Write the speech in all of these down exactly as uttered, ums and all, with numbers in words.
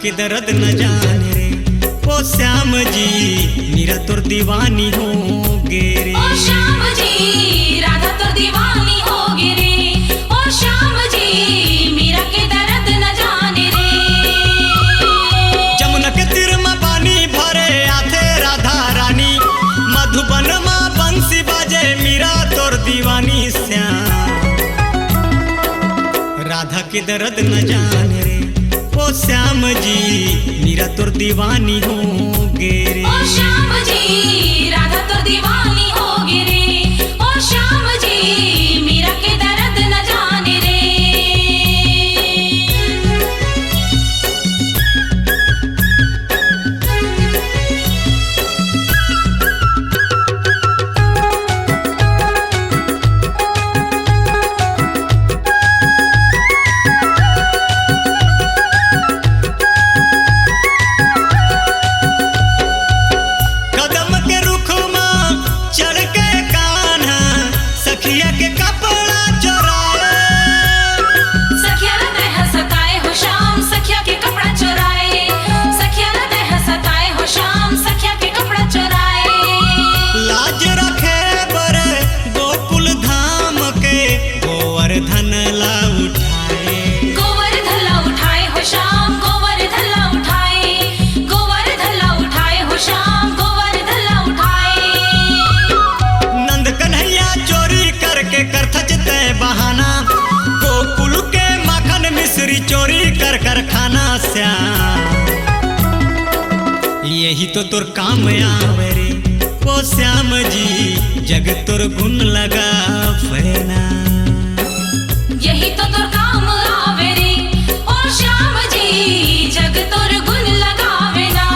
के दर्द न जाने रे, ओ श्याम जी, मीरा तोर दीवानी हो गे रे। ओ श्याम जी, राधा तोर दीवानी हो गे रे। ओ श्याम जी, मीरा के दर्द न जाने रे। जमुना के तीर म पानी भरे आथे राधा रानी, मधुबन म बंसी बाजे मीरा तोर दीवानी श्याम। राधा के दर्द न जाने रे, ओ श्याम जी, मीरा तोर दीवानी हो गे रे। ओ श्याम जी, राधा तोर दीवानी हो गे रे। ओ श्याम जी, मीरा के दर्द न जाने रे। कदम के रुख म चढ़ के कान्हा सखिया के कपड़ा चोराए। सखिया ला तैं ह सताए हो श्याम, सखिया के कपड़ा चोराए। सखिया ला तैं ह सताए हो श्याम, सखिया के कपड़ा चोराए। लाज रखे बर गोकुल धाम के गोवर्धन ला उठाए। गोवर्धन ला उठाए हो श्याम, गोवर्धन ला उठाए। गोवर्धन ला उठाए हो श्याम, गोवर्धन ला उठाए। नंद कन्हैया चोरी करके करथच तैं बहाना, गोकुल के माखन मिश्री चोरी कर कर खाना श्याम। यही तो तोर काम आवे रे, ओ श्याम जी, जग तोर गुण लगावे ना। यही तो तोर काम आवे रे, ओ श्याम जी, जग तोर गुण लगावे ना।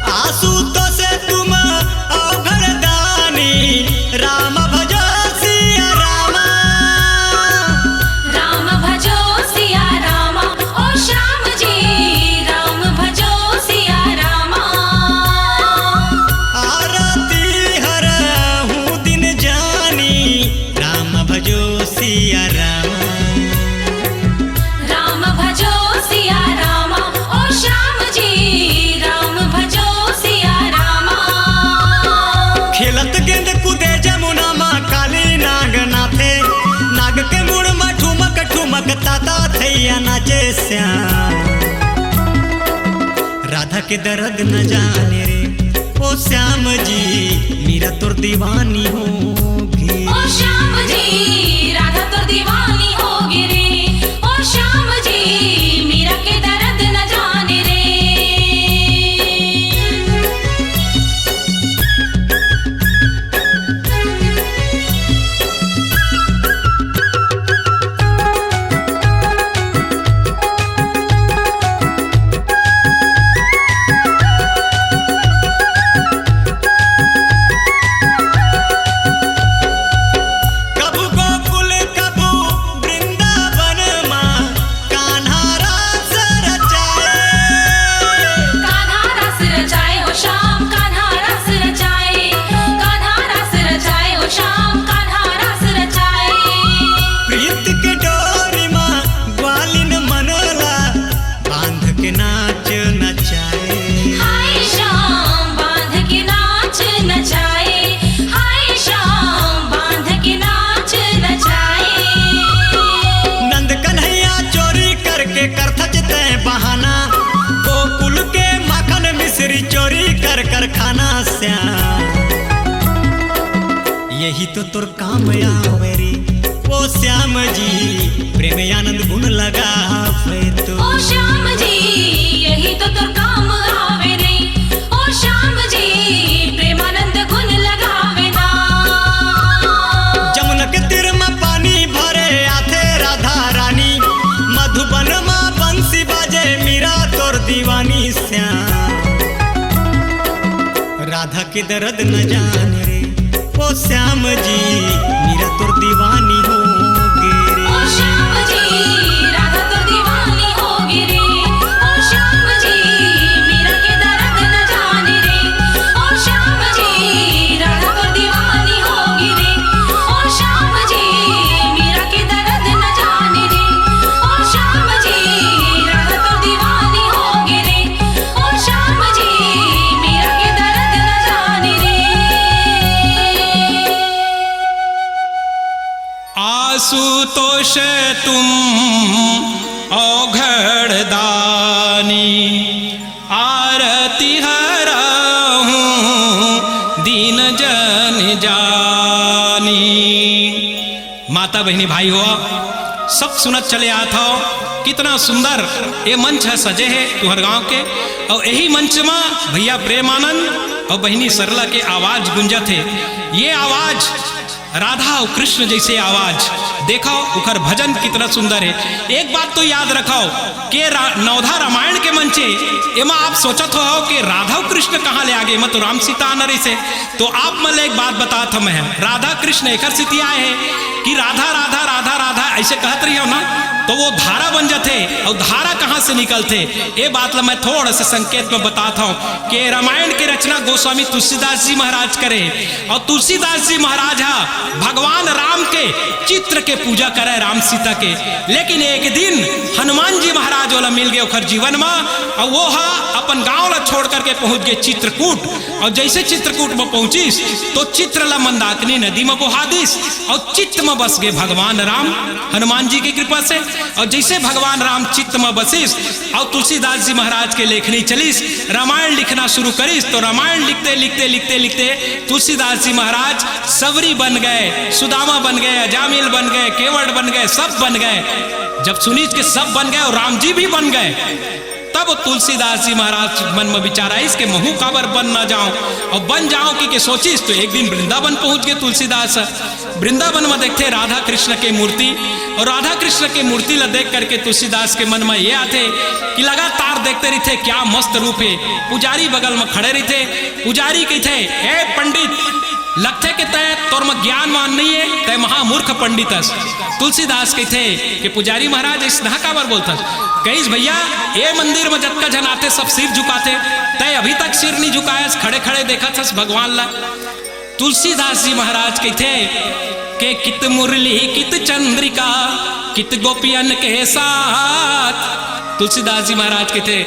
आशुतोष तुम अवघड़ दानी, राम भजो सिया रामा। राम भजो सिया रामा, ओ श्याम जी, राम भजो सिया रामा। आरती हरहूँ दिन जानी, राम भजो सिया रामा। राम भजो सिया रामा, ओ श्याम जी, राम भजो सिया रामा। खेलत गेंद कूदे जमुना मा काली नाग नाथे, नाग के मुड़ मा ठुमक ठुमक ताता थैया नाचे श्याम। राधा के दर्द न जाने रे, ओ श्याम जी, मीरा तोर दीवानी हो गे। ओ श्याम जी, राधा तोर दीवानी हो गे रे। ओ श्याम जी, मीरा के दर्द न जाने रे। कभू गोकुल कभू वृंदावन मा कान्हा रास रचाए। कान्हा रास रचाए हो श्याम, कान्हा रास रचाए। कान्हा रास रचाए हो श्याम, कान्हा रास रचाए। प्रीत के डोरी मा ग्वालिन मन ला बांध के नाच नचाए। हाय श्याम, बांध के नाच नचाए। हाय श्याम, बांध के नाच नचाए। नंद कन्हैया चोरी करके करथच तैं बहाना, गोकुल के माखन मिश्री चोरी कर कर खाना श्याम। यही तो तोर काम आवे रे, ओ श्याम जी, प्रेम आनंद गुण लगावे तो। ओ श्याम जी, यही तो तोर काम आवे रे, ओ श्याम जी, प्रेमानंद गुण लगावे ना। जमुना के तीर म पानी भरे आथे राधा रानी, मधुबन म बंसी बाजे मीरा तोर दीवानी श्याम। राधा के दर्द न जाने रे, ओ श्याम जी, मीरा तोर दीवानी हो गे रे। ओ श्याम जी, राधा तोर दीवानी हो गे रे। ओ श्याम जी, मीरा के दर्द न जाने रे। ओ श्याम जी, राधा तोर दीवानी हो गे रे। ओ श्याम जी, मीरा के दर्द न जाने रे। ओ श्याम जी, राधा तोर दीवानी हो गे रे। ओ श्याम जी, मीरा के दर्द न जाने रे। आशुतोष तुम औघड़ दानी, आरती हरहूँ दीन जन जानी। माता बहिनी भाई हो, सब सुनत चले आत हो, कितना सुंदर ये मंच ह सजे हे तुहर गांव के। अउ यही मंच म भैया प्रेमानंद अउ बहिनी सरला के आवाज गुंजत हे। ये आवाज राधा अउ कृष्ण जैसे आवाज, देखो उखर भजन कितना सुंदर हे। एक बात तो याद रखो के रा-, नवधा रामायण के मंच हे, एमा आप सोचत हो के राधा अउ कृष्ण कहाँ ले आगे, एमा तो राम सीता आना रहिसे। तो आप मन ल एक बात बतात हंव मैं, राधा कृष्ण एकर सेती आए हे कि राधा, राधा, राधा, राधा ऐसे कहत रहिहव ना, तो वो धारा बन जाथे। अउ धारा कहाँ से निकलथे, ये बात ल मैं थोड़ा सा संकेत में बतात हंव कि रामायण के रचना गोस्वामी तुलसीदास जी महाराज करे। अउ तुलसीदास जी महाराज ह भगवान राम के चित्र के पूजा करे, राम सीता के। लेकिन एक दिन हनुमान जी महाराज ओला मिल गे ओखर जीवन म, अउ वो ह अपन गांव ला छोड़ करके पहुंच गे चित्रकूट। अउ जैसे चित्रकूट म पहुंचिस, तो चित्र ला मंदाकिनी नदी म बोहा दिस, अउ चित्त म बस गे भगवान राम, हनुमान जी के कृपा से। अउ जैसे भगवान राम चित्त म बसिस, अउ तुलसीदास जी महाराज के लेखनी चलिस, रामायण लिखना शुरू करिस, तो रामायण लिखते, लिखते, लिखते, लिखते तुलसीदास जी महाराज सवरी बन गए, सुदामा बन गए, अजामिल बन गए, केवट बन गए, सब बन गए। जब सुनिस के सब बन गए अउ राम जी भी बन गए, तब तुलसीदास जी महाराज मन म विचार आइस के महूं काबर बन ना जांव, अउ बन जांव कहिके सोचिस, तो एक दिन वृंदावन पहुंच गे तुलसीदास। वृंदावन म देखथे राधा कृष्ण के मूर्ति, अउ राधा कृष्ण के मूर्ति ल देख करके तुलसीदास के मन म ये आथे कि लगातार देखते रहिथे, क्या मस्त रूप हे। पुजारी बगल म खड़े रहिथे, पुजारी कहिथे, "ए पंडित, लगथे के तैं, तोर म ज्ञानवान नइ हे, तैं महामूर्ख पंडित हस।" तुलसीदास कहिथे कि पुजारी महाराज, अइसना काबर बोलथस? कहिस, "भैया, ए मंदिर म जतका झन आथे, सब सिर झुकाथे, तैं अभी तक सिर नइ झुकायस, खड़े खड़े देखत हस भगवान ला।" तुलसीदास जी महाराज कहिथे के कित मुरली कित चंद्रिका कित गोपियन के साथ। तुलसीदास जी महाराज कहिथे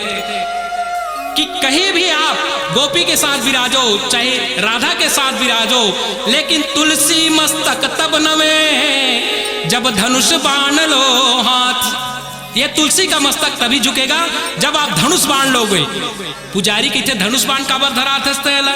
कि कहीं भी आप गोपी के साथ विराजो, चाहे राधा के साथ विराजो, लेकिन तुलसी मस्तक तब नमे जब धनुष बाण लो हाथ। ये तुलसी का मस्तक तभी झुकेगा जब आप धनुष बाण लोगे। पुजारी कहिथे, "धनुष बाण काबर धराथस तेला?"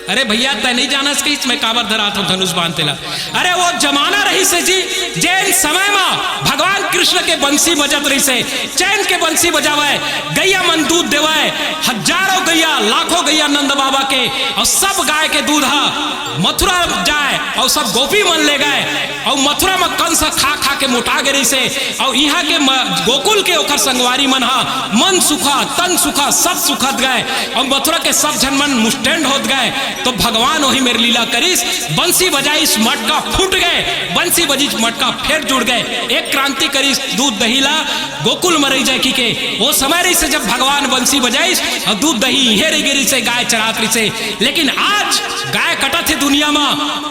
"अरे भैया, तैं नइ जानस कहिस मैं काबर धराथंव धनुष बाण तेला?" अरे वो जमाना रहिसे जी, जेन समय म भगवान कृष्ण के बंसी बजत रहिसे, चैन के बंसी बजावय, गैया मन दूध देवय, हजारों गैया, लाखों गैया नंद बाबा के, अउ सब गाय के दूध ह मथुरा जाय, अउ सब गोपी मन ले गए, अउ मथुरा म कंस खा खा के मोटा गे रहिसे, अउ इहां के म-, गोकुल के ओखर संगवारी मन ह मन सुखा, तन सुखा, सब सुखत गए, अउ मथुरा के सब झन मन मुस्टैंड होत गए। तो भगवान ओही मेर लीला करिस, बंसी बजाइस, मटका फूट गए, बंसी बजिस, मटका फेर जुड़ गए, एक क्रांति करिस, दूध दही ला गोकुल म रहि जाय कहिके। ओ समय रहिसे जब भगवान बंसी बजाइस अउ दूध दही इहे रहि गे रहिसे, गाय चरात रहिसे। लेकिन आज गाय कटत हे दुनिया म,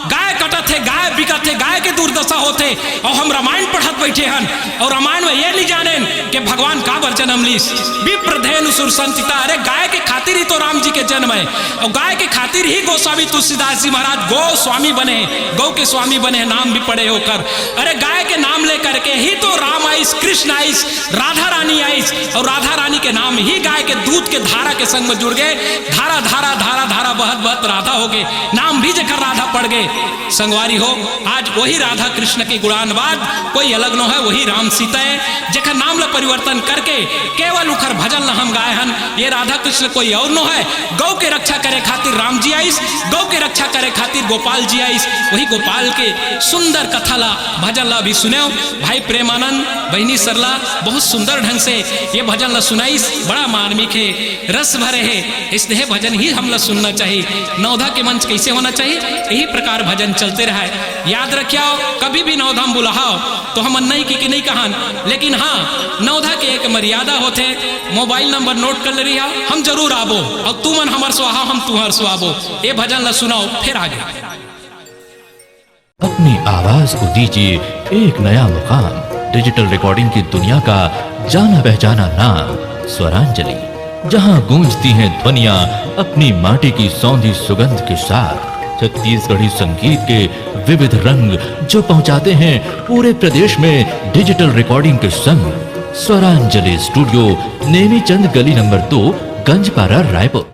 गाय कटत हे, गाय बिकत हे, गाय के दुर्दशा होत हे, अउ हम रामायण पढ़त बइठे हन, अउ रामायण म ये नइ जानेन के भगवान काबर जनम लिस। विप्र धेनु सुर संचिता, अरे गाय के खातिर ही तो राम जी के जनम हे, अउ गाय के खातिर ही गोस्वामी तुलसीदास जी महाराज गो स्वामी बने हे, गौ के स्वामी बने हे, नाम भी पड़े हे ओकर। अरे गाय के नाम ले करके ही तो राम आइस, कृष्ण आइस, राधा रानी आइस, अउ राधा रानी के नाम ही गाय के दूध के धारा के संग म जुड़ गे। धारा, धारा, धारा, धारा बहत, बहत राधा हो गे, नाम भी जेकर राधा पड़ गे। संगवारी हो, आज वही राधा कृष्ण के गुणानुवाद कोई अलग नो हे, वही राम सीता हे, जेकर नाम ल परिवर्तन करके केवल उखर भजन ल हम गाए हन। ये राधा कृष्ण कोई अउ नो हे, गौ के रक्षा करे खातिर राम जी आइस, गौ के रक्षा करे खातिर गोपाल जी आइस। वही गोपाल के सुंदर कथा ला, भजन ला अभी सुनेव। भाई प्रेमानंद, बहिनी सरला बहुत सुंदर ढंग से ये भजन ला सुनाइस। बड़ा मार्मिक हे, रस भरे हे। स्नेह भजन ही हमला सुनना चाहिए। नवधा के मंच कैसे होना चाहिए, यही प्रकार भजन चलते रहे। याद रखियाव, कभी भी नवधा म बुलाहाव तो हमन नहीं कि, कि नहीं कहन, लेकिन हाँ, नवधा के एक मर्यादा होथे। मोबाइल नंबर नोट कर ले रहिहा, हम जरूर आबो और तुमन हमर सुहाव, हम तुहर सुहाबो। ये भजन ला सुनाव, फिर आगे। अपनी आवाज को दीजिए एक नया मुकाम। डिजिटल रिकॉर्डिंग की दुनिया का जाना पहचाना नाम स्वरांजलि, जहां गूंजती हैं ध्वनियां अपनी माटी की सौंधी सुगंध के साथ। छत्तीसगढ़ी संगीत के विविध रंग जो पहुंचाते हैं पूरे प्रदेश में डिजिटल रिकॉर्डिंग के संग। स्वरांजलि स्टूडियो, नेमीचंद गली नंबर दो, गंजपारा, रायपुर।